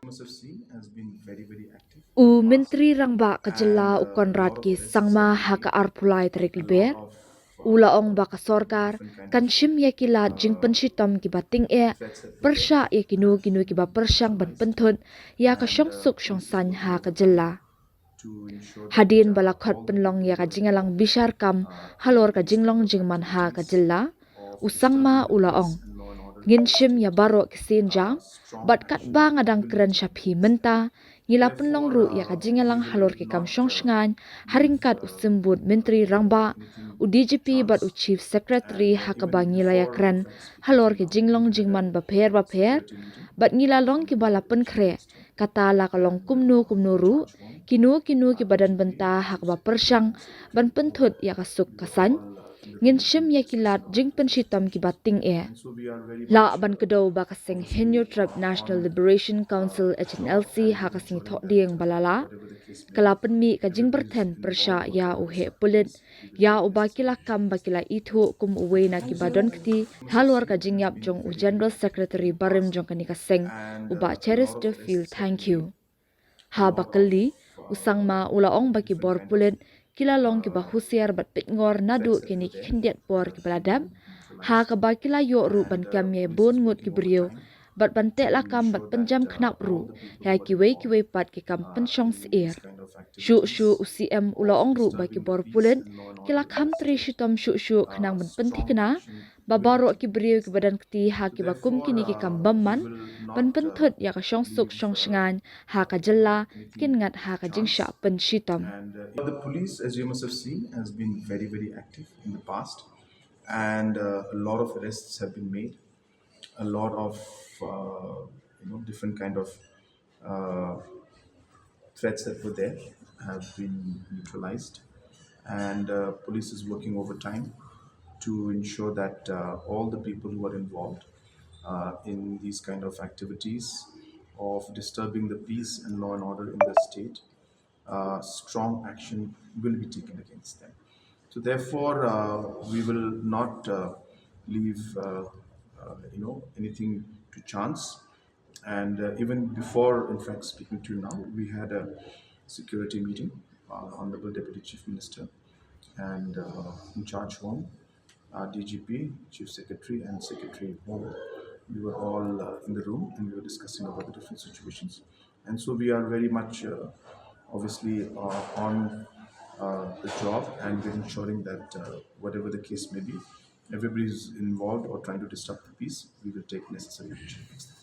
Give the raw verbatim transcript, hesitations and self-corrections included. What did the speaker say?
U Myntri Rangbah ka jylla u Conrad K Sangma ha ka arphew lai tarik Lber u la ong ba ka sorkar kan shim ïa ki lad jingpynshitom kiba tyngeh pyrshah ïa kino kino kiba pyrshang ban pynthut ïa ka shongsuk shongsaiñ ha ka jylla. Hadien ba la khot pynlong ïa ka jingïalang bishar kam halor ka jinglong jingman ha ka jylla, u Sangma u la ong, ngin shim ïa baroh ki sienjam bad katba nga dang kren sha phi mynta, ngi la pynlong ruh ïa ka jingïalang halor ki kam shongshngaiñ ha ryngkat u symbud Myntri Rangbah, u D G P bad u Chief Secretary ha kaba ngi la ïakren halor ki jinglong jingman bapher bapher bad ngi la long kiba la pynkhreh, kata la ka long kumno kumno ruh, kino kino kiba don bynta ha kaba pyrshang ban pynthut ïa ka suk ka saiñ, ngin shim ïa ki lad jingpynshitom kiba tyngeh. Lah ban kdew ba ka seng Hynñiewtrep National Liberation Council H N L C ha ka sngi Thohdieng ba la lah ka la pynmih ka jingpyrthen pyrshah ïa u heh pulit, ïa uba ki la kam ba ki la ithuh kum uwei na kiba don kti halor ka jingïap jong u General Secretary barim jong kane ka seng, u Bah Cheristerfield Thangkhiew. Haba kylli, u Sangma u la ong ba ki bor pulit ki la long kiba husiar bad peitngor naduh kine ki khyndiat por kiba la dep, ha kaba ki la ïoh ruh ban kem ïa bun ngut ki briew bad ban teh lakam bad pynjam khnap ruh ïa kiwei kiwei pat ki kam pynshong syier. Shuh shuh u C M u la ong ruh ba ki bor pulit ki la kham trei shitom shuh shuh khnang ban pynthikna ba baroh ki briew kiba don kti ha kiba kum kine ki kam bymman ban pynthut ïa ka shongsuk shongshngaiñ ha ka jylla kin ngat ha ka jingshah pynshitom. And uh, the police, as you must have seen, has been very, very active in the past, and uh, a lot of arrests have been made. A lot of uh, you know different kind of uh, threats that were there have been neutralized, and uh, police is working overtime to ensure that uh, all the people who are involved uh, in these kind of activities of disturbing the peace and law and order in the state, uh, strong action will be taken against them. So therefore, uh, we will not uh, leave uh, uh, you know anything to chance. And uh, even before, in fact, speaking to you now, we had a security meeting. Uh, Honorable Deputy Chief Minister and uh, in charge Wong, uh, D G P, Chief Secretary, and Secretary Home. We were all uh, in the room and we were discussing about the different situations. And so we are very much uh, obviously uh, on uh, the job, and we're ensuring that uh, whatever the case may be, everybody is involved or trying to disrupt the peace, we will take necessary action against them.